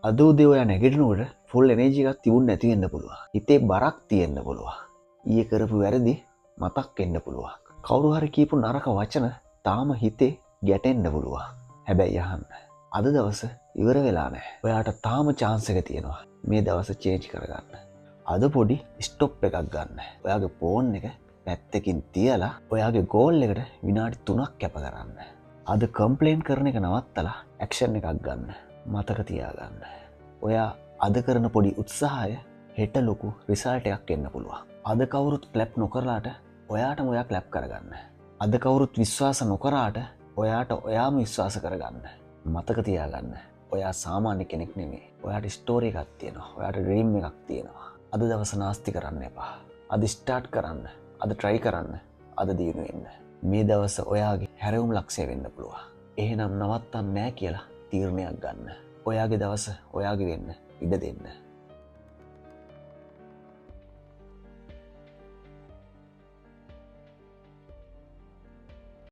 අද උදේ ඔයා නැගිටිනකොට ෆුල් එනර්ජි එකක් තිබුණ නැති වෙන්න පුළුවන්. හිතේ බරක් තියෙන්න පුළුවන්. ඊයේ කරපු වැරදි මතක් වෙන්න පුළුවන්. කවුරු හරි කියපු නරක වචන තාම හිතේ ගැටෙන්න පුළුවන්. හැබැයි අහන්න. අද දවස ඉවර වෙලා නැහැ. ඔයාට තාම චාන්ස් එක තියෙනවා මේ දවස චේන්ජ් කරගන්න. අද පොඩි ස්ටොප් එකක් ගන්න. ඔයාගේ ෆෝන් එක පැත්තකින් තියලා ඔයාගේ ගෝල් එකට විනාඩි 3ක් කැප කරන්න. අද කම්ප්ලේන් කරන එක නවත්තලා ඇක්ෂන් එකක් ගන්න. මතක තියාගන්න. ඔයා අද කරන පොඩි උත්සාහය හෙට ලොකු රිසල්ට් එකක් එන්න පුළුවන්. අද කවුරුත් ක්ලැප් නොකරලාට ඔයාටම ඔයා ක්ලැප් කරගන්න. අද කවුරුත් විශ්වාස නොකරාට ඔයාට ඔයාම විශ්වාස කරගන්න. මතක තියාගන්න. ඔයා සාමාන්‍ය කෙනෙක් නෙමෙයි. ඔයාට ස්ටෝරි එකක් තියෙනවා. ඔයාට ඩ්‍රීම් එකක් තියෙනවා. අද දවස නාස්ති කරන්න එපා. අද ස්ටාර්ට් කරන්න. අද ට්‍රයි කරන්න. අද දියුණු වෙන්න. මේ දවස ඔයාගේ හැරවුම් ලක්ෂය වෙන්න පුළුවන්. එහෙනම් නවත්තන්න නෑ කියලා තීරණයක් ගන්න. ඔයාගේ දවස ඔයාගේ වෙන්න ඉඩ දෙන්න.